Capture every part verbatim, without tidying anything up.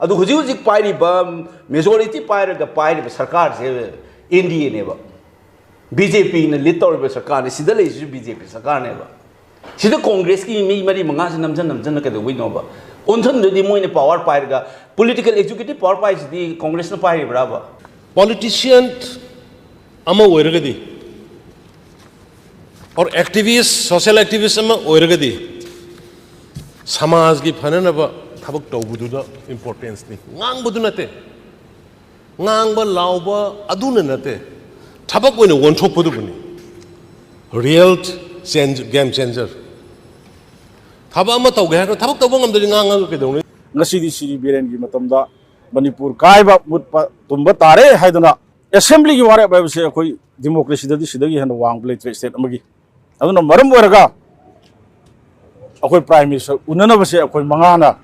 ꯑꯗꯨ ꯍꯧꯖꯤꯛ ꯍꯧꯖꯤꯛ ꯄꯥꯏꯔꯤꯕ, ꯃꯦꯖꯣꯔꯤꯇꯤ ꯄꯥꯏꯔꯒ ꯄꯥꯏꯔꯤꯕ ꯁꯔꯀꯥꯔꯁꯦ ꯑꯦꯟ ꯗꯤ ꯑꯦꯅꯦꯕ꯫ ꯕꯤ ꯖꯦ ꯄꯤꯅ ꯂꯤꯗ ꯇꯧꯔꯤꯕ ꯁꯔꯀꯥꯔꯅꯤ꯫ ꯁꯤꯗ ꯂꯩꯔꯤꯁꯤꯁꯨ ꯕꯤ ꯖꯦ ꯄꯤ ꯁꯔꯀꯥꯔꯅꯦꯕ꯫ ꯁꯤꯗ ꯀꯣꯡꯒ꯭ꯔꯦꯁꯀꯤ ꯃꯤ ꯃꯔꯤ ꯃꯉꯥꯁꯤ ꯅꯝꯖꯟ ꯅꯝꯖꯟꯅ ꯀꯩꯗꯧꯕꯩꯅꯣꯕ? ꯑꯣꯟꯁꯟꯗꯨꯗꯤ ꯃꯣꯏꯅ ꯄꯥꯋꯔ ꯄꯥꯏꯔꯒ, ꯄꯣꯂꯤꯇꯤꯀꯦꯜ ꯑꯦꯛꯖꯤꯀ꯭ꯌꯨꯇꯤꯚ ꯄꯥꯋꯔ ꯄꯥꯏꯁꯤꯗꯤ ꯀꯣꯡꯒ꯭ꯔꯦꯁꯅ ꯄꯥꯏꯔꯤꯕ꯭ꯔꯥꯕ? Politician ꯑꯃ ꯑꯣꯏꯔꯒꯗꯤ, or activist, social activist ꯑꯃ ꯑꯣꯏꯔꯒꯗꯤ, ꯁꯃꯥꯖꯒꯤ ꯐꯅꯅꯕ ꯊꯕꯛ ꯇꯧꯕꯗꯨꯗ importance ꯅꯤ, ꯉꯥꯡꯕꯗꯨ ꯅꯠꯇꯦ꯫ ꯉꯥꯡꯕ ꯂꯥꯎꯕ ꯑꯗꯨꯅ ꯅꯠꯇꯦ, ꯊꯕꯛ ꯑꯣꯏꯅ ꯑꯣꯟꯊꯣꯛꯄꯗꯨꯕꯨꯅꯤ real change, game changer꯫ ꯊꯕꯛ ꯑꯃ ꯇꯧꯒꯦ ꯍꯥꯏꯔꯒ ꯊꯕꯛ ꯇꯧꯕ ꯉꯝꯗ꯭ꯔꯗꯤ ꯉꯥꯡꯉꯒ ꯀꯩꯗꯧꯅꯤ? ꯉꯁꯤꯗꯤ ꯁꯤꯔꯤ ꯕꯤꯔꯦꯟꯒꯤ ꯃꯇꯝꯗ ꯃꯅꯤꯄꯨꯔ ꯀꯥꯏꯕ ꯃꯨꯠꯄ ꯇꯨꯝꯕ ꯇꯥꯔꯦ ꯍꯥꯏꯗꯨꯅ ꯑꯦꯁꯦꯝꯕ꯭ꯂꯤꯒꯤ ꯋꯥꯔꯦꯞ ꯍꯥꯏꯕꯁꯦ ꯑꯩꯈꯣꯏ ꯗꯤꯃꯣꯀ꯭ꯔꯦꯁꯤꯗꯗꯤ ꯁꯤꯗꯒꯤ ꯍꯦꯟꯅ ꯋꯥꯡꯕ ꯂꯩꯇ꯭ꯔꯦ ꯁ꯭ꯇꯦꯠ ꯑꯃꯒꯤ꯫ ꯑꯗꯨꯅ ꯃꯔꯝ ꯑꯣꯏꯔꯒ ꯑꯩꯈꯣꯏ ꯄ꯭ꯔꯥꯏꯝ ꯃꯤꯅꯤꯁꯇꯔ ꯎꯅꯅꯕꯁꯦ ꯑꯩꯈꯣꯏ ꯃꯉꯥꯅ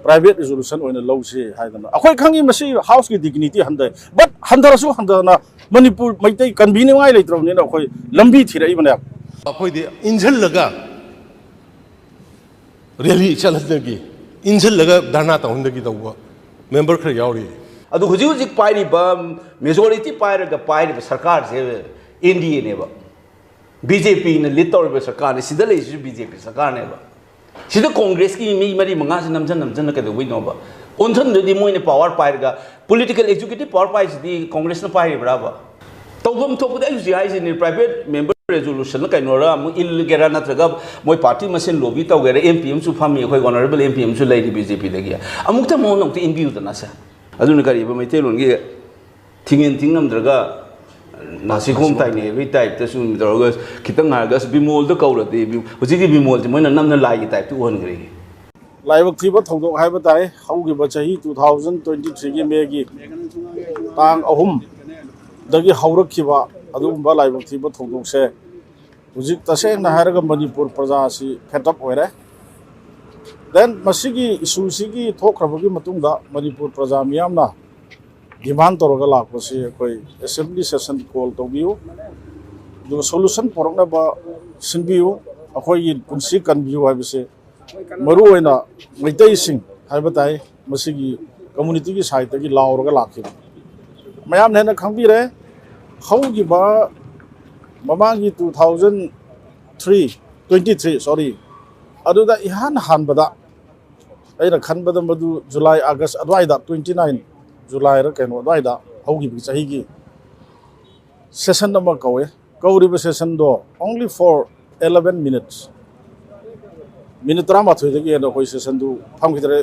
ꯄ꯭ꯔꯥꯏꯚꯦꯠ ꯔꯤꯖꯣꯂꯨꯁꯟ ꯑꯣꯏꯅ ꯂꯧꯁꯤ ꯍꯥꯏꯗꯅ꯫ ꯑꯩꯈꯣꯏ ꯈꯪꯉꯤ ꯃꯁꯤ ꯍꯥꯎꯁꯀꯤ ꯗꯤꯒꯅꯤꯇꯤ ꯍꯟꯊꯩ, ꯕꯠ ꯍꯟꯊꯔꯁꯨ ꯍꯟꯊꯅ ꯃꯅꯤꯄꯨꯔ ꯃꯩꯇꯩ ꯀꯟꯕꯤꯅꯤꯡꯉꯥꯏ ꯂꯩꯇ꯭ꯔꯕꯅꯤꯅ ꯑꯩꯈꯣꯏ ꯂꯝꯕꯤ ꯊꯤꯔꯛꯏꯕꯅꯦ꯫ ꯑꯩꯈꯣꯏꯗꯤ ꯏꯟꯁꯤꯜꯂꯒ ꯔꯦꯂꯤ ꯆꯠꯍꯟꯗꯒꯤ, ꯏꯟꯁꯤꯜꯂꯒ ꯙꯔꯅꯥ ꯇꯧꯍꯟꯗꯒꯤ ꯇꯧꯕ ꯃꯦꯝꯕꯔ ꯈꯔ ꯌꯥꯎꯔꯤ꯫ ꯑꯗꯨ ꯍꯧꯖꯤꯛ ꯍꯧꯖꯤꯛ ꯄꯥꯏꯔꯤꯕ, ꯃꯦꯖꯣꯔꯤꯇꯤ ꯄꯥꯏꯔꯒ ꯄꯥꯏꯔꯤꯕ ꯁꯔꯀꯥꯔꯁꯦ ꯑꯦꯟ ꯗꯤ ꯑꯦꯅꯦꯕ꯫ ꯕꯤ ꯖꯦ ꯄꯤꯅ ꯂꯤꯗ ꯇꯧꯔꯤꯕ ꯁꯔꯀꯥꯔꯅꯤ꯫ ꯁꯤꯗ ꯂꯩꯔꯤꯁꯤꯁꯨ ꯕꯤ ꯖꯦ ꯄꯤ ꯁꯔꯀꯥꯔꯅꯦꯕ꯫ ꯁꯤꯗ ꯀꯣꯡꯒ꯭ꯔꯦꯁꯀꯤ ꯃꯤ ꯃꯔꯤ ꯃꯉꯥꯁꯤ ꯅꯝꯖꯟ ꯅꯝꯖꯟꯅ ꯀꯩꯗꯧꯕꯩꯅꯣꯕ? ꯑꯣꯟꯁꯟꯗꯨꯗꯤ ꯃꯣꯏꯅ ꯄꯥꯋꯔ ꯄꯥꯏꯔꯒ, ꯄꯣꯂꯤꯇꯤꯀꯦꯜ ꯑꯦꯛꯖꯤꯀ꯭ꯌꯨꯇꯤꯚ ꯄꯥꯋꯔ ꯄꯥꯏꯁꯤꯗꯤ ꯀꯣꯡꯒ꯭ꯔꯦꯁꯅ ꯄꯥꯏꯔꯤꯕ꯭ꯔꯥꯕ? ꯇꯧꯐꯝ ꯊꯣꯛꯄꯗꯤ ꯑꯩ ꯍꯧꯖꯤꯛ ꯍꯥꯏꯁꯤꯅꯤ, ꯄ꯭ꯔꯥꯏꯚꯦꯠ ꯃꯦꯝꯕꯔ ꯔꯦꯖꯣꯂꯨꯁꯟꯅ ꯀꯩꯅꯣꯔ ꯑꯃꯨꯛ ꯏꯜꯂꯒꯦꯔꯥ, ꯅꯠꯇ꯭ꯔꯒ ꯃꯣꯏ ꯄꯥꯔꯇꯤ ꯃꯁꯦꯟ ꯂꯣꯕꯤ ꯇꯧꯒꯦꯔꯥ, ꯑꯦꯝ ꯄꯤ ꯑꯃꯁꯨ ꯐꯝꯃꯤ, ꯑꯩꯈꯣꯏ ꯑꯣꯅꯔꯦꯕꯜ ꯑꯦꯝ ꯄꯤ ꯑꯃꯁꯨ ꯂꯩꯔꯤ ꯕꯤ ꯖꯦ ꯄꯤꯗꯒꯤ, ꯑꯃꯨꯛꯇ ꯃꯉꯣꯟꯗ ꯑꯃꯨꯛꯇ ꯏꯟꯕꯤꯌꯨꯗꯅ ꯁꯦ꯫ ꯑꯗꯨꯅ ꯀꯔꯤꯕ ꯃꯩꯇꯩꯂꯣꯟꯒꯤ ꯊꯤꯡꯉꯦꯟ ꯊꯤꯡ ꯉꯝꯗ꯭ꯔꯒ ꯅꯥꯁꯤꯈꯣꯡ ꯇꯥꯏꯅꯩ ꯍꯥꯏꯕꯒꯤ ꯇꯥꯏꯞꯇ ꯁꯨꯝ ꯇꯧꯔꯒ ꯈꯤꯇꯪ ꯍꯥꯏꯔꯒ ꯑꯁ ꯕꯤꯃꯣꯜꯗ ꯀꯧꯔꯗꯤ ꯕꯤ-, ꯍꯧꯖꯤꯛꯇꯤ ꯕꯤꯃꯣꯜꯁꯦ ꯃꯣꯏꯅ ꯅꯝꯅ ꯂꯥꯏꯒꯤ ꯇꯥꯏꯞꯇ ꯎꯍꯟꯈ꯭ꯔꯦ꯫ ꯂꯥꯏꯕꯛ ꯊꯤꯕ ꯊꯧꯗꯣꯛ ꯍꯥꯏꯕ ꯇꯥꯏ꯫ ꯍꯧꯈꯤꯕ ꯆꯍꯤ two thousand twenty threeꯒꯤ ꯃꯦꯒꯤ ꯇꯥꯡ ꯑꯍꯨꯝꯗꯒꯤ ꯍꯧꯔꯛꯈꯤꯕ ꯑꯗꯨꯒꯨꯝꯕ ꯂꯥꯏꯕꯛ ꯊꯤꯕ ꯊꯧꯗꯣꯛꯁꯦ ꯍꯧꯖꯤꯛ ꯇꯁꯦꯡꯅ ꯍꯥꯏꯔꯒ ꯃꯅꯤꯄꯨꯔ ꯄ꯭ꯔꯖꯥꯁꯤ fed up ꯑꯣꯏꯔꯦ꯫ Then ꯃꯁꯤꯒꯤ ꯏꯁꯨꯁꯤꯒꯤ ꯊꯣꯛꯈ꯭ꯔꯕꯒꯤ ꯃꯇꯨꯡꯗ ꯃꯅꯤꯄꯨꯔ ꯄ꯭ꯔꯖꯥ ꯃꯤꯌꯥꯝꯅ demand ꯇꯧꯔꯒ ꯂꯥꯛꯄꯁꯤ ꯑꯩꯈꯣꯏ assembly session call ꯇꯧꯕꯤꯌꯨ, ꯑꯗꯨꯒ solution ꯄꯨꯔꯛꯅꯕ ꯁꯤꯟꯕꯤꯌꯨ, ꯑꯩꯈꯣꯏꯒꯤ ꯄꯨꯟꯁꯤ ꯀꯟꯕꯤꯌꯨ ꯍꯥꯏꯕꯁꯦ ꯃꯔꯨꯑꯣꯏꯅ ꯃꯩꯇꯩꯁꯤꯡ ꯍꯥꯏꯕ ꯇꯥꯏ ꯃꯁꯤꯒꯤ communityꯒꯤ sideꯇꯒꯤ ꯂꯥꯎꯔꯒ ꯂꯥꯛꯈꯤꯕ꯫ ꯃꯌꯥꯝꯅ ꯍꯦꯟꯅ ꯈꯪꯕꯤꯔꯦ, ꯍꯧꯈꯤꯕ ꯃꯃꯥꯡꯒꯤ two thousand three, twenty three, sorry, ꯑꯗꯨꯗ ꯏꯍꯥꯟ ꯍꯥꯟꯕꯗ ꯑꯩꯅ ꯈꯟꯕꯗ ꯃꯗꯨ July, August ꯑꯗꯨꯋꯥꯏꯗ, twenty nine Julyꯔ ꯀꯩꯅꯣ ꯑꯗꯨꯋꯥꯏꯗ ꯍꯧꯈꯤꯕꯒꯤ ꯆꯍꯤꯒꯤ session ꯑꯃ ꯀꯧꯋꯦ꯫ ꯀꯧꯔꯤꯕ sessionꯗꯣ only for eleven minutes, minute ꯇꯔꯥꯃꯥꯊꯣꯏꯗꯒꯤ ꯍꯦꯟꯅ ꯑꯩꯈꯣꯏ sessionꯗꯨ ꯐꯝꯈꯤꯗ꯭ꯔꯦ꯫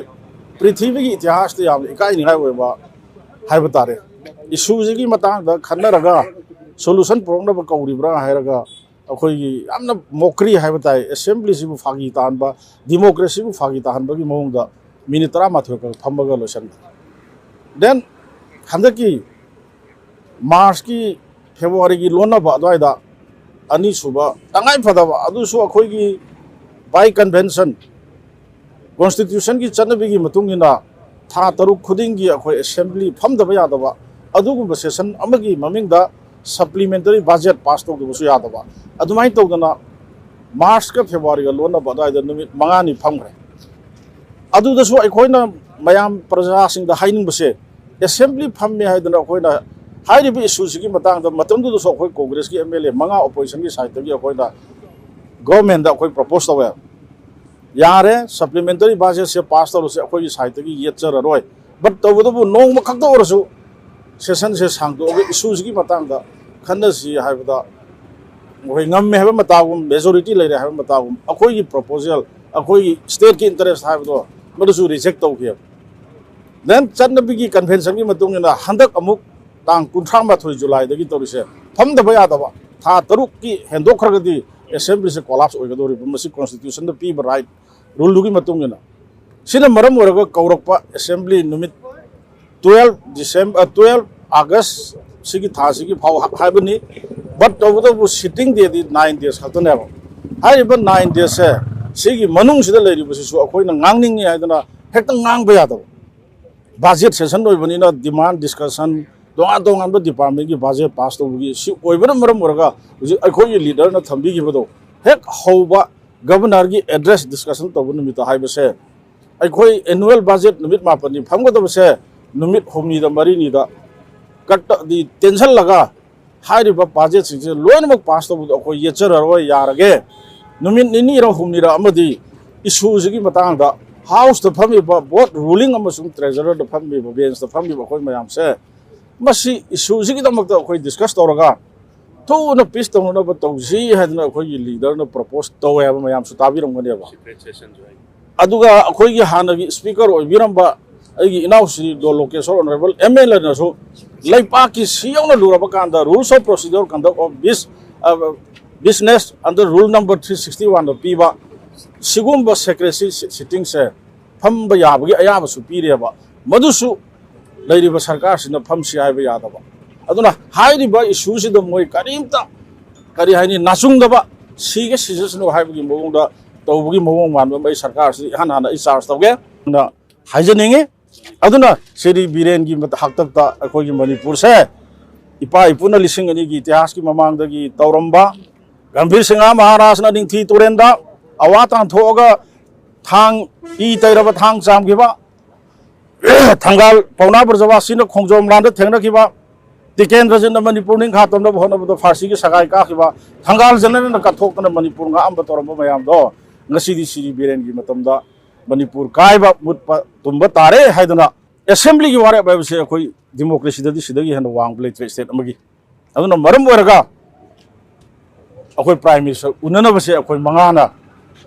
ꯄ꯭ꯔꯤꯊꯤꯕꯤꯒꯤ ꯏꯇꯤꯍꯥꯁꯇ ꯌꯥꯝꯅ ꯏꯀꯥꯏꯅꯤꯡꯉꯥꯏ ꯑꯣꯏꯕ ꯍꯥꯏꯕ ꯇꯥꯔꯦ꯫ Issueꯁꯤꯒꯤ ꯃꯇꯥꯡꯗ ꯈꯟꯅꯔꯒ solution ꯄꯨꯔꯛꯅꯕ ꯀꯧꯔꯤꯕ꯭ꯔꯥ ꯍꯥꯏꯔꯒ ꯑꯩꯈꯣꯏꯒꯤ ꯌꯥꯝꯅ mockery ꯍꯥꯏꯕ ꯇꯥꯏ, assemblyꯁꯤꯕꯨ ꯐꯥꯒꯤ ꯇꯥꯍꯟꯕ, democracyꯕꯨ ꯐꯥꯒꯤ ꯇꯥꯍꯟꯕꯒꯤ ꯃꯑꯣꯡꯗ minute ꯇꯔꯥꯃꯥꯊꯣꯏ ꯈꯛ ꯐꯝꯃꯒ ꯂꯣꯏꯁꯤꯟꯈ꯭ꯔꯦ꯫ Then ꯍꯟꯗꯛꯀꯤ Marchꯀꯤ, Februaryꯒꯤ ꯂꯣꯟꯅꯕ ꯑꯗꯨꯋꯥꯏꯗ ꯑꯅꯤꯁꯨꯕ ꯇꯉꯥꯏ ꯐꯗꯕ, ꯑꯗꯨꯁꯨ ꯑꯩꯈꯣꯏꯒꯤ by convention, constitutionꯒꯤ ꯆꯠꯅꯕꯤꯒꯤ ꯃꯇꯨꯡ ꯏꯟꯅ ꯊꯥ ꯇꯔꯨꯛ ꯈꯨꯗꯤꯡꯒꯤ ꯑꯩꯈꯣꯏ assembly ꯐꯝꯗꯕ ꯌꯥꯗꯕ, ꯑꯗꯨꯒꯨꯝꯕ session ꯑꯃꯒꯤ ꯃꯃꯤꯡꯗ supplementary budget pass ꯇꯧꯗꯕꯁꯨ ꯌꯥꯗꯕ, ꯑꯗꯨꯃꯥꯏꯅ ꯇꯧꯗꯅ Marchꯀ Februaryꯒ ꯂꯣꯟꯅꯕ ꯑꯗꯨꯋꯥꯏꯗ ꯅꯨꯃꯤꯠ ꯃꯉꯥꯅꯤ ꯐꯝꯈ꯭ꯔꯦ꯫ ꯑꯗꯨꯗꯁꯨ ꯑꯩꯈꯣꯏꯅ ꯃꯌꯥꯝ ꯄ꯭ꯔꯖꯥꯁꯤꯡꯗ ꯍꯥꯏꯅꯤꯡꯕꯁꯦ, assembly ꯐꯝꯃꯦ ꯍꯥꯏꯗꯅ ꯑꯩꯈꯣꯏꯅ ꯍꯥꯏꯔꯤꯕ issueꯁꯤꯒꯤ ꯃꯇꯥꯡꯗ ꯃꯇꯝꯗꯨꯗꯁꯨ ꯑꯩꯈꯣꯏ Congressꯀꯤ MLA ꯃꯉꯥ oppositionꯒꯤ sideꯇꯒꯤ ꯑꯩꯈꯣꯏꯅ governmentꯗ ꯑꯩꯈꯣꯏ propose ꯇꯧꯋꯦ, ꯌꯥꯔꯦ, supplementary budgetꯁꯦ pass ꯇꯧꯔꯁꯦ, ꯑꯩꯈꯣꯏꯒꯤ sideꯇꯒꯤ ꯌꯦꯠꯆꯔꯔꯣꯏ, but ꯇꯧꯕꯇꯕꯨ ꯅꯣꯡꯃ ꯈꯛꯇ ꯑꯣꯏꯔꯁꯨ sessionꯁꯦ ꯁꯥꯡꯗꯣꯛꯑꯒ issueꯁꯤꯒꯤ ꯃꯇꯥꯡꯗ ꯈꯟꯅꯁꯤ ꯍꯥꯏꯕꯗ, ꯑꯩꯈꯣꯏ ꯉꯝꯃꯦ ꯍꯥꯏꯕ ꯃꯇꯥꯒꯨꯝ, majority ꯂꯩꯔꯦ ꯍꯥꯏꯕ ꯃꯇꯥꯒꯨꯝ, ꯑꯩꯈꯣꯏꯒꯤ proposal, ꯑꯩꯈꯣꯏꯒꯤ stateꯀꯤ interest ꯍꯥꯏꯕꯗꯣ ꯃꯗꯨꯁꯨ reject ꯇꯧꯈꯤꯑꯕ꯫ Then ꯆꯠꯅꯕꯤꯒꯤ conventionꯒꯤ ꯃꯇꯨꯡ ꯏꯟꯅ ꯍꯟꯗꯛ ꯑꯃꯨꯛ ꯇꯥꯡ ꯀꯨꯟꯊ꯭ꯔꯥ ꯃꯥꯊꯣꯏ Julyꯗꯒꯤ ꯇꯧꯔꯤꯁꯦ, ꯐꯝꯗꯕ ꯌꯥꯗꯕ, ꯊꯥ ꯇꯔꯨꯛꯀꯤ ꯍꯦꯟꯗꯣꯛꯈ꯭ꯔꯒꯗꯤ assemblyꯁꯦ collapse ꯑꯣꯏꯒꯗꯧꯔꯤꯕ, ꯃꯁꯤ constitutionꯗ ꯄꯤꯕ right, ruleꯗꯨꯒꯤ ꯃꯇꯨꯡ ꯏꯟꯅ꯫ ꯁꯤꯅ ꯃꯔꯝ ꯑꯣꯏꯔꯒ ꯀꯧꯔꯛꯄ assembly ꯅꯨꯃꯤꯠ twelve December, twelve August ꯁꯤꯒꯤ ꯊꯥꯁꯤꯒꯤ ꯐꯥꯎ ꯍꯥꯏꯕꯅꯤ, but ꯇꯧꯕꯇꯕꯨ sitting dayꯗꯤ nine days ꯈꯛꯇꯅꯦꯕ꯫ ꯍꯥꯏꯔꯤꯕ nine daysꯁꯦ, ꯁꯤꯒꯤ ꯃꯅꯨꯡꯁꯤꯗ ꯂꯩꯔꯤꯕꯁꯤꯁꯨ ꯑꯩꯈꯣꯏꯅ ꯉꯥꯡꯅꯤꯡꯉꯤ ꯍꯥꯏꯗꯅ ꯍꯦꯛꯇ ꯉꯥꯡꯕ ꯌꯥꯗꯕ꯫ Budget session ꯑꯣꯏꯕꯅꯤꯅ demand discussion, ꯇꯣꯉꯥꯟ ꯇꯣꯉꯥꯟꯕ departmentꯀꯤ budget pass ꯇꯧꯕꯒꯤ ꯁꯤ ꯑꯣꯏꯕꯅ ꯃꯔꯝ ꯑꯣꯏꯔꯒ ꯍꯧꯖꯤꯛ ꯑꯩꯈꯣꯏꯒꯤ leaderꯅ ꯊꯝꯕꯤꯈꯤꯕꯗꯣ, ꯍꯦꯛ ꯍꯧꯕ governorꯒꯤ address discussion ꯇꯧꯕ ꯅꯨꯃꯤꯠꯇ ꯍꯥꯏꯕꯁꯦ, ꯑꯩꯈꯣꯏ annual budget ꯅꯨꯃꯤꯠ ꯃꯥꯄꯟꯅꯤ ꯐꯝꯒꯗꯕꯁꯦ ꯅꯨꯃꯤꯠ ꯍꯨꯝꯅꯤꯗ ꯃꯔꯤꯅꯤꯗ ꯀꯠꯇꯗꯤ ꯇꯦꯟꯁꯤꯜꯂꯒ ꯍꯥꯏꯔꯤꯕ budgetꯁꯤꯡꯁꯦ ꯂꯣꯏꯅꯃꯛ pass ꯇꯧꯕꯗ ꯑꯩꯈꯣꯏ ꯌꯦꯠꯆꯔꯔꯣꯏ, ꯌꯥꯔꯒꯦ꯫ ꯅꯨꯃꯤꯠ ꯅꯤꯅꯤꯔ ꯍꯨꯝꯅꯤꯔ ꯑꯃꯗꯤ issueꯁꯤꯒꯤ ꯃꯇꯥꯡꯗ Houseꯇ ꯐꯝꯃꯤꯕ both ruling ꯑꯃꯁꯨꯡ Treasurerꯗ ꯐꯝꯃꯤꯕ benchꯇ ꯐꯝꯃꯤꯕ ꯑꯩꯈꯣꯏ ꯃꯌꯥꯝꯁꯦ ꯃꯁꯤ issueꯁꯤꯒꯤꯗꯃꯛꯇ ꯑꯩꯈꯣꯏ discuss ꯇꯧꯔꯒ ꯊꯨꯅ peace ꯇꯧꯅꯅꯕ ꯇꯧꯁꯤ ꯍꯥꯏꯗꯅ ꯑꯩꯈꯣꯏꯒꯤ leaderꯅ propose ꯇꯧꯋꯦ ꯍꯥꯏꯕ ꯃꯌꯥꯝꯁꯨ ꯇꯥꯕꯤꯔꯝꯒꯅꯦꯕ꯫ ꯑꯗꯨꯒ ꯑꯩꯈꯣꯏꯒꯤ ꯍꯥꯟꯅꯒꯤ speaker ꯑꯣꯏꯕꯤꯔꯝꯕ ꯑꯩꯒꯤ ꯏꯅꯥꯎ ꯁ꯭ꯔꯤ ꯗꯣ ꯂꯣꯀꯦꯁꯣꯔ honourable MLAꯅꯁꯨ ꯂꯩꯄꯥꯛꯀꯤ ꯁꯤ ꯌꯧꯅ ꯂꯨꯔꯕ ꯀꯥꯟꯗ rules of procedure conduct of bus-, ꯑ, business under rule number three sixty oneꯗ ꯄꯤꯕ ꯁꯤꯒꯨꯝꯕ secrecy si-, sittingꯁꯦ ꯐꯝꯕ ꯌꯥꯕꯒꯤ ꯑꯌꯥꯕꯁꯨ ꯄꯤꯔꯦꯕ꯫ ꯃꯗꯨꯁꯨ ꯂꯩꯔꯤꯕ ꯁꯔꯀꯥꯔꯁꯤꯅ ꯐꯝꯁꯤ ꯍꯥꯏꯕ ꯌꯥꯗꯕ꯫ ꯑꯗꯨꯅ ꯍꯥꯏꯔꯤꯕ issueꯁꯤꯗ ꯃꯣꯏ ꯀꯔꯤꯝꯇ, ꯀꯔꯤ ꯍꯥꯏꯅꯤ, ꯅꯥꯆꯨꯡꯗꯕ, ꯁꯤꯒꯦ ꯁꯤꯖꯁꯅꯨ ꯍꯥꯏꯕꯒꯤ ꯃꯑꯣꯡꯗ ꯇꯧꯕꯒꯤ ꯃꯑꯣꯡ ꯃꯥꯟꯕ ꯑꯃ ꯑꯩ ꯁꯔꯀꯥꯔꯁꯤ ꯏꯍꯥꯟ ꯍꯥꯟꯅ ꯑꯩ charge ꯇꯧꯒꯦ ꯍꯥꯏꯅ ꯍꯥꯏꯖꯅꯤꯡꯉꯤ꯫ ꯑꯗꯨꯅ ꯁ꯭ꯔꯤ ꯕꯤꯔꯦꯟꯒꯤ ꯃꯇ-, ꯍꯥꯛꯇꯛꯇ ꯑꯩꯈꯣꯏꯒꯤ ꯃꯅꯤꯄꯨꯔꯁꯦ ꯏꯄꯥ ꯏꯄꯨꯅ ꯂꯤꯁꯤꯡ ꯑꯅꯤꯒꯤ ꯏꯇꯤꯍꯥꯁꯀꯤ ꯃꯃꯥꯡꯗꯒꯤ ꯇꯧꯔꯝꯕ ꯒꯝꯚꯤꯔ ꯁꯤꯡꯍ ꯃꯍꯥꯔꯥꯖꯅ ꯅꯤꯡꯊꯤ ꯇꯨꯔꯦꯟꯗ ꯑꯋꯥ ꯇꯥꯟꯊꯣꯛꯑꯒ ꯊꯥꯡ, ꯏ ꯇꯩꯔꯕ ꯊꯥꯡ ꯆꯥꯝꯈꯤꯕ, ꯊꯪꯒꯥꯜ ꯄꯥꯎꯅꯥ ꯕ꯭ꯔꯖꯕꯥꯁꯤꯅ ꯈꯣꯡꯖꯣꯝ ꯂꯥꯟꯗ ꯊꯦꯡꯅꯈꯤꯕ, ꯇꯤꯀꯦꯟꯗ꯭ꯔꯖꯤꯠꯅ ꯃꯅꯤꯄꯨꯔ ꯅꯤꯡꯈꯥ ꯇꯝꯅꯕ ꯍꯣꯠꯅꯕꯗ ꯐꯥꯔꯁꯤꯒꯤ ꯁꯒꯥꯏ ꯀꯥꯈꯤꯕ, ꯊꯪꯒꯥꯜ ꯖꯦꯅꯔꯦꯜꯅ ꯀꯠꯊꯣꯛꯇꯅ ꯃꯅꯤꯄꯨꯔ ꯉꯥꯛꯑꯝꯕ ꯇꯧꯔꯝꯕ ꯃꯌꯥꯝꯗꯣ ꯉꯁꯤꯗꯤ ꯁ꯭ꯔꯤ ꯕꯤꯔꯦꯟꯒꯤ ꯃꯇꯝꯗ ꯃꯅꯤꯄꯨꯔ ꯀꯥꯏꯕ, ꯃꯨꯠꯄ, ꯇꯨꯝꯕ ꯇꯥꯔꯦ ꯍꯥꯏꯗꯅ assemblyꯒꯤ ꯋꯥꯔꯦꯞ ꯍꯥꯏꯕꯁꯦ ꯑꯩꯈꯣꯏ democracyꯗꯗꯤ ꯁꯤꯗꯒꯤ ꯍꯦꯟꯅ ꯋꯥꯡꯕ ꯂꯩꯇ꯭ꯔꯦ state ꯑꯃꯒꯤ꯫ ꯑꯗꯨꯅ ꯃꯔꯝ ꯑꯣꯏꯔꯒ ꯑꯩꯈꯣꯏ Prime Minister ꯎꯅꯅꯕꯁꯦ ꯑꯩꯈꯣꯏ ꯃꯉꯥꯅ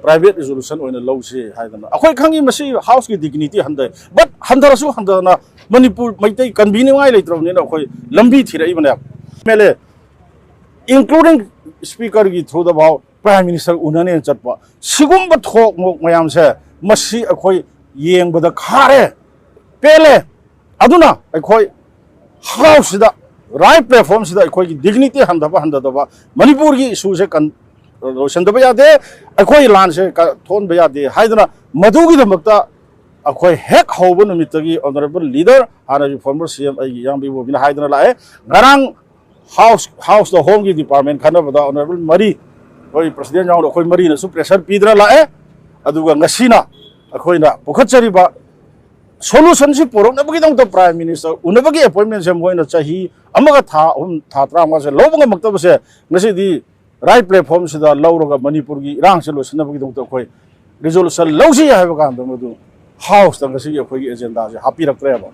private resolution ꯑꯣꯏꯅ ꯂꯧꯁꯤ ꯍꯥꯏꯗꯅ꯫ ꯑꯩꯈꯣꯏ ꯈꯪꯉꯤ ꯃꯁꯤ Houseꯀꯤ dignity ꯍꯟꯊꯩ, but ꯍꯟꯊꯔꯁꯨ ꯍꯟꯊꯅ ꯃꯅꯤꯄꯨꯔ ꯃꯩꯇꯩ ꯀꯟꯕꯤꯅꯤꯡꯉꯥꯏ ꯂꯩꯇ꯭ꯔꯕꯅꯤꯅ ꯑꯩꯈꯣꯏ ꯂꯝꯕꯤ ꯊꯤꯔꯛꯏꯕꯅꯦ꯫ MLA, including speakerꯒꯤ throughꯗ ꯐꯥꯎ Prime Minister ꯎꯅꯅꯦꯅ ꯆꯠꯄ ꯁꯤꯒꯨꯝꯕ ꯊꯣꯛ ꯃꯣꯛ ꯃꯌꯥꯝꯁꯦ ꯃꯁꯤ ꯑꯩꯈꯣꯏ ꯌꯦꯡꯕꯗ ꯈꯥꯔꯦ, ꯄꯦꯜꯂꯦ꯫ ꯑꯗꯨꯅ ꯑꯩꯈꯣꯏ Houseꯁꯤꯗ, right platformꯁꯤꯗ ꯑꯩꯈꯣꯏꯒꯤ dignity ꯍꯟꯊꯕ ꯍꯟꯊꯗꯕ, ꯃꯅꯤꯄꯨꯔꯒꯤ issueꯁꯦ ꯀꯟ-, ꯂꯣꯏꯁꯤꯟꯗꯕ ꯌꯥꯗꯦ, ꯑꯩꯈꯣꯏ ꯂꯥꯟꯁꯦ ꯀ-, ꯊꯣꯛꯍꯟꯕ ꯌꯥꯗꯦ ꯍꯥꯏꯗꯅ ꯃꯗꯨꯒꯤꯗꯃꯛꯇ ꯑꯩꯈꯣꯏ ꯍꯦꯛ ꯍꯧꯕ ꯅꯨꯃꯤꯠꯇꯒꯤ honourable leader, ꯍꯥꯟꯅꯒꯤ former CM ꯑꯩꯒꯤ ꯏꯌꯥꯝꯕ ꯏꯕꯣꯕꯤꯅ ꯍꯥꯏꯗꯅ ꯂꯥꯛꯑꯦ꯫ ꯉꯔꯥꯡ House, Houseꯇ Homeꯒꯤ department ꯈꯟꯅꯕꯗ honourable ꯃꯔꯤ, ꯑꯩꯈꯣꯏ president ꯌꯥꯎꯅ ꯑꯩꯈꯣꯏ ꯃꯔꯤꯅꯁꯨ pressure ꯄꯤꯗꯅ ꯂꯥꯛꯑꯦ꯫ ꯑꯗꯨꯒ ꯉꯁꯤꯅ ꯑꯩꯈꯣꯏꯅ ꯄꯨꯈꯠꯆꯔꯤꯕ solutionꯁꯤ ꯄꯨꯔꯛꯅꯕꯒꯤꯗꯃꯛꯇ Prime Minister ꯎꯅꯕꯒꯤ appointmentꯁꯦ ꯃꯣꯏꯅ ꯆꯍꯤ ꯑꯃꯒ ꯊꯥ ꯑꯍꯨꯝ, ꯊꯥ ꯇꯔꯥꯃꯉꯥꯁꯦ ꯂꯧꯕ ꯉꯝꯃꯛꯇꯕꯁꯦ ꯉꯁꯤꯗꯤ right platformꯁꯤꯗ ꯂꯧꯔꯒ ꯃꯅꯤꯄꯨꯔꯒꯤ ꯏꯔꯥꯡꯁꯦ ꯂꯣꯏꯁꯤꯟꯅꯕꯒꯤꯗꯃꯛꯇ ꯑꯩꯈꯣꯏ resolution ꯂꯧꯁꯤ ꯍꯥꯏꯕ ꯀꯥꯟꯗ ꯃꯗꯨ Houseꯇ ꯉꯁꯤꯒꯤ ꯑꯩꯈꯣꯏꯒꯤ agendaꯁꯦ ꯍꯥꯞꯄꯤꯔꯛꯇ꯭ꯔꯦꯕ꯫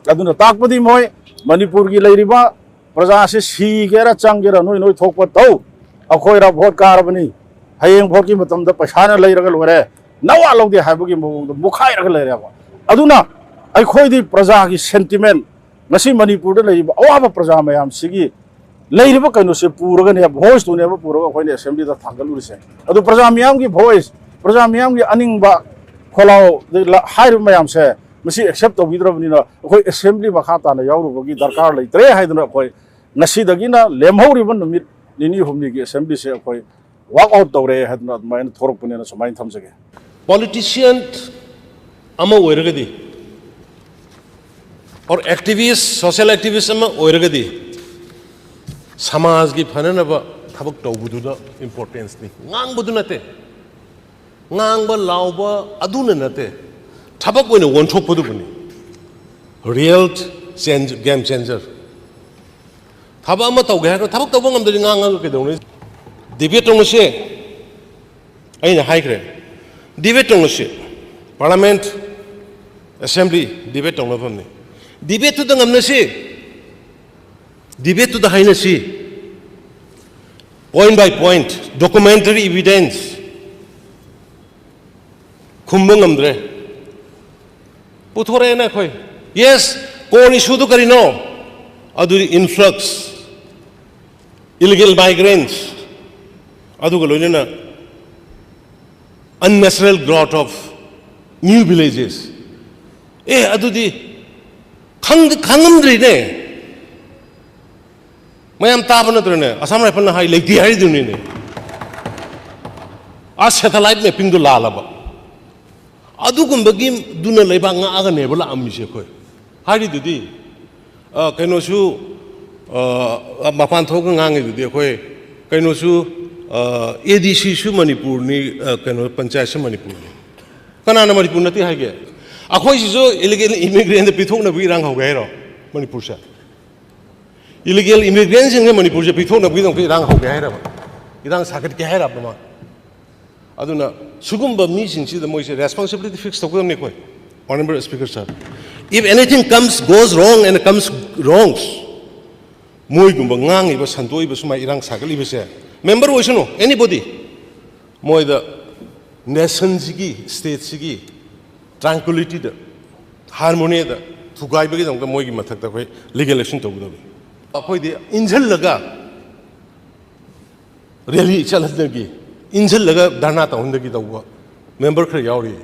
ꯑꯗꯨꯅ ꯇꯥꯛꯄꯗꯤ ꯃꯣꯏ ꯃꯅꯤꯄꯨꯔꯒꯤ ꯂꯩꯔꯤꯕ ꯄ꯭ꯔꯖꯥꯁꯤ ꯁꯤꯒꯦꯔꯥ ꯆꯪꯒꯦꯔꯥ ꯅꯣꯏ ꯅꯣꯏ ꯊꯣꯛꯄ ꯇꯧ, ꯑꯩꯈꯣꯏꯅ vote ꯀꯥꯔꯕꯅꯤ, ꯍꯌꯦꯡ voteꯀꯤ ꯃꯇꯝꯗ ꯄꯩꯁꯥꯅ ꯂꯩꯔꯒ ꯂꯣꯏꯔꯦ, ꯅꯋꯥ ꯂꯧꯗꯦ ꯍꯥꯏꯕꯒꯤ ꯃꯑꯣꯡꯗ ꯃꯨꯛꯈꯥꯏꯔꯒ ꯂꯩꯔꯦꯕ꯫ ꯑꯗꯨꯅ ꯑꯩꯈꯣꯏꯗꯤ ꯄ꯭ꯔꯖꯥꯒꯤ sentiment, ꯉꯁꯤ ꯃꯅꯤꯄꯨꯔꯗ ꯂꯩꯔꯤꯕ ꯑꯋꯥꯕ ꯄ꯭ꯔꯖꯥ ꯃꯌꯥꯝꯁꯤꯒꯤ ꯂꯩꯔꯤꯕ ꯀꯩꯅꯣꯁꯦ ꯄꯨꯔꯒꯅꯦ, voiceꯇꯨꯅꯦꯕ ꯄꯨꯔꯒ ꯑꯩꯈꯣꯏꯅ assemblyꯗ ꯊꯥꯡꯒꯠꯂꯨꯔꯤꯁꯦ꯫ ꯑꯗꯨ ꯄ꯭ꯔꯖꯥ ꯃꯤꯌꯥꯝꯒꯤ voice, ꯄ꯭ꯔꯖꯥ ꯃꯤꯌꯥꯝꯒꯤ ꯑꯅꯤꯡꯕ ꯈꯣꯜꯂꯥꯎ ꯍꯥꯏꯔꯤꯕ ꯃꯌꯥꯝꯁꯦ ꯃꯁꯤ accept ꯇꯧꯕꯤꯗ꯭ꯔꯕꯅꯤꯅ ꯑꯩꯈꯣꯏ assembly ꯃꯈꯥ ꯇꯥꯅ ꯌꯥꯎꯔꯨꯕꯒꯤ ꯗꯔꯀꯥꯔ ꯂꯩꯇ꯭ꯔꯦ ꯍꯥꯏꯗꯅ ꯑꯩꯈꯣꯏ ꯉꯁꯤꯗꯒꯤꯅ ꯂꯦꯝꯍꯧꯔꯤꯕ ꯅꯨꯃꯤꯠ ꯅꯤꯅꯤ ꯍꯨꯝꯅꯤꯒꯤ assemblyꯁꯦ ꯑꯩꯈꯣꯏ walk out ꯇꯧꯔꯦ ꯍꯥꯏꯗꯅ ꯑꯗꯨꯃꯥꯏꯅ ꯊꯣꯔꯛꯄꯅꯦꯅ ꯁꯨꯃꯥꯏꯅ ꯊꯝꯖꯒꯦ꯫ Politician ꯑꯃ ꯑꯣꯏꯔꯒꯗꯤ, or activist, social activist ꯑꯃ ꯑꯣꯏꯔꯒꯗꯤ, ꯁꯃꯥꯖꯒꯤ ꯐꯅꯅꯕ ꯊꯕꯛ ꯇꯧꯕꯗꯨꯗ importanceꯅꯤ, ꯉꯥꯡꯕꯗꯨ ꯅꯠꯇꯦ꯫ ꯉꯥꯡꯕ ꯂꯥꯎꯕ ꯑꯗꯨꯅ ꯅꯠꯇꯦ, ꯊꯕꯛ ꯑꯣꯏꯅ ꯑꯣꯟꯊꯣꯛꯄꯗꯨꯕꯨꯅꯤ real change, game changer꯫ ꯊꯕꯛ ꯑꯃ ꯇꯧꯒꯦ ꯍꯥꯏꯔꯒ ꯊꯕꯛ ꯇꯧꯕ ꯉꯝꯗ꯭ꯔꯗꯤ ꯉꯥꯡꯉꯒ ꯀꯩꯗꯧꯅꯤ? Debate ꯇꯧꯅꯁꯦ꯫ ꯑꯩꯅ ꯍꯥꯏꯈ꯭ꯔꯦ, debate ꯇꯧꯅꯁꯦ꯫ Parliament, assembly, debate ꯇꯧꯅꯐꯝꯅꯤ꯫ Debateꯇꯨꯗ ꯉꯝꯅꯁꯤ꯫ Debateꯇꯨꯗ ꯍꯥꯏꯅꯁꯤ꯫ Point by point, documentary evidence꯫ ꯈꯨꯝꯕ ꯉꯝꯗ꯭ꯔꯦ꯫ ꯄꯨꯊꯣꯔꯛꯑꯦꯅ ꯑꯩꯈꯣꯏ꯫ Yes, core issueꯗꯨ ꯀꯔꯤꯅꯣ? ꯑꯗꯨꯗꯤ influx, illegal migrants, ꯑꯗꯨꯒ ꯂꯣꯏꯅꯅ unnatural growth of new villages꯫ ꯑꯦ, ꯑꯗꯨꯗꯤ ꯈꯪꯗ-, ꯈꯪꯉꯝꯗ꯭ꯔꯤꯅꯦ꯫ ꯃꯌꯥꯝ ꯇꯥꯕ ꯅꯠꯇ꯭ꯔꯅꯦ? Assam Rifleꯅ ꯍꯥꯏ ꯂꯩꯇꯦ ꯍꯥꯏꯔꯤꯗꯨꯅꯤꯅꯦ꯫ ꯑꯥ, satellite mappingꯗꯨ ꯂꯥꯜꯂꯕ꯫ ꯑꯗꯨꯒꯨꯝꯕꯒꯤꯗꯨꯅ ꯂꯩꯕꯥꯛ ꯉꯥꯛꯑꯒꯅꯦꯕ ꯂꯥꯛꯑꯝꯃꯤꯁꯦ ꯑꯩꯈꯣꯏ꯫ ꯍꯥꯏꯔꯤꯗꯨꯗꯤ, ꯑ, ꯀꯩꯅꯣꯁꯨ, ꯑ, ꯃꯄꯥꯟ ꯊꯣꯛꯑꯒ ꯉꯥꯡꯉꯤꯗꯨꯗꯤ ꯑꯩꯈꯣꯏ, ꯀꯩꯅꯣꯁꯨ, ꯑ, ADCꯁꯨ ꯃꯅꯤꯄꯨꯔꯅꯤ, ꯑ, ꯀꯩꯅꯣ, ꯄꯟꯆꯥꯌꯠꯁꯨ ꯃꯅꯤꯄꯨꯔꯅꯤ꯫ ꯀꯅꯥꯅ ꯃꯅꯤꯄꯨꯔ ꯅꯠꯇꯦ ꯍꯥꯏꯒꯦ? ꯑꯩꯈꯣꯏꯁꯤꯁꯨ ꯏꯂꯤꯒꯦꯜ ꯏꯃꯤꯒ꯭ꯔꯦꯟꯗ ꯄꯤꯊꯣꯛꯅꯕꯒꯤ ꯏꯔꯥꯡ ꯍꯧꯒꯦ ꯍꯥꯏꯔꯣ? ꯃꯅꯤꯄꯨꯔꯁꯦ ꯏꯂꯤꯒꯦꯜ ꯏꯃꯤꯒ꯭ꯔꯦꯟꯁꯤꯡꯁꯦ ꯃꯅꯤꯄꯨꯔꯁꯦ ꯄꯤꯊꯣꯛꯅꯕꯒꯤꯗꯃꯛꯇ ꯏꯔꯥꯡ ꯍꯧꯒꯦ ꯍꯥꯏꯔꯕ? ꯏꯔꯥꯡ ꯁꯥꯒꯠꯀꯦ ꯍꯥꯏꯔꯕ ꯃꯥ? ꯑꯗꯨꯅ ꯁꯤꯒꯨꯝꯕ ꯃꯤꯁꯤꯡꯁꯤꯗ ꯃꯣꯏꯁꯦ ꯔꯦꯁꯄꯣꯟꯁꯤꯕꯤꯂꯤꯇꯤ ꯐꯤꯛꯁ ꯇꯧꯒꯗꯕꯅꯤ ꯑꯩꯈꯣꯏ꯫ Honorable Speaker sir, if anything comes, goes wrong and comes wrongs, ꯃꯣꯏꯒꯨꯝꯕ ꯉꯥꯡꯉꯤꯕ, ꯁꯟꯗꯣꯛꯏꯕ, ꯁꯨꯃꯥꯏꯅ ꯏꯔꯥꯡ ꯁꯥꯒꯠꯂꯤꯕꯁꯦ, ꯃꯦꯝꯕꯔ ꯑꯣꯏꯁꯅꯨ, ꯑꯦꯅꯤꯕꯣꯗꯤ, ꯃꯣꯏꯗ ꯅꯦꯁꯟꯁꯤꯒꯤ, ꯁ꯭ꯇꯦꯠꯁꯤꯒꯤ ꯇ꯭ꯔꯥꯟꯀ꯭ꯋꯤꯂꯤꯇꯤꯗ, ꯍꯥꯔꯃꯣꯅꯤꯗ ꯊꯨꯒꯥꯏꯕꯒꯤꯗꯃꯛꯇ ꯃꯣꯏꯒꯤ ꯃꯊꯛꯇ ꯑꯩꯈꯣꯏ ꯂꯤꯒꯦꯜ ꯑꯦꯛꯁꯟ ꯇꯧꯒꯗꯕꯅꯤ꯫ ꯑꯩꯈꯣꯏꯗꯤ ꯏꯟꯁꯤꯜꯂꯒ ꯔꯦꯂꯤ ꯆꯠꯍꯟꯗꯒꯤ, ꯏꯟꯁꯤꯜꯂꯒ ꯙꯔꯅꯥ ꯇꯧꯍꯟꯗꯒꯤ ꯇꯧꯕ ꯃꯦꯝꯕꯔ ꯈꯔ ꯌꯥꯎꯔꯤ꯫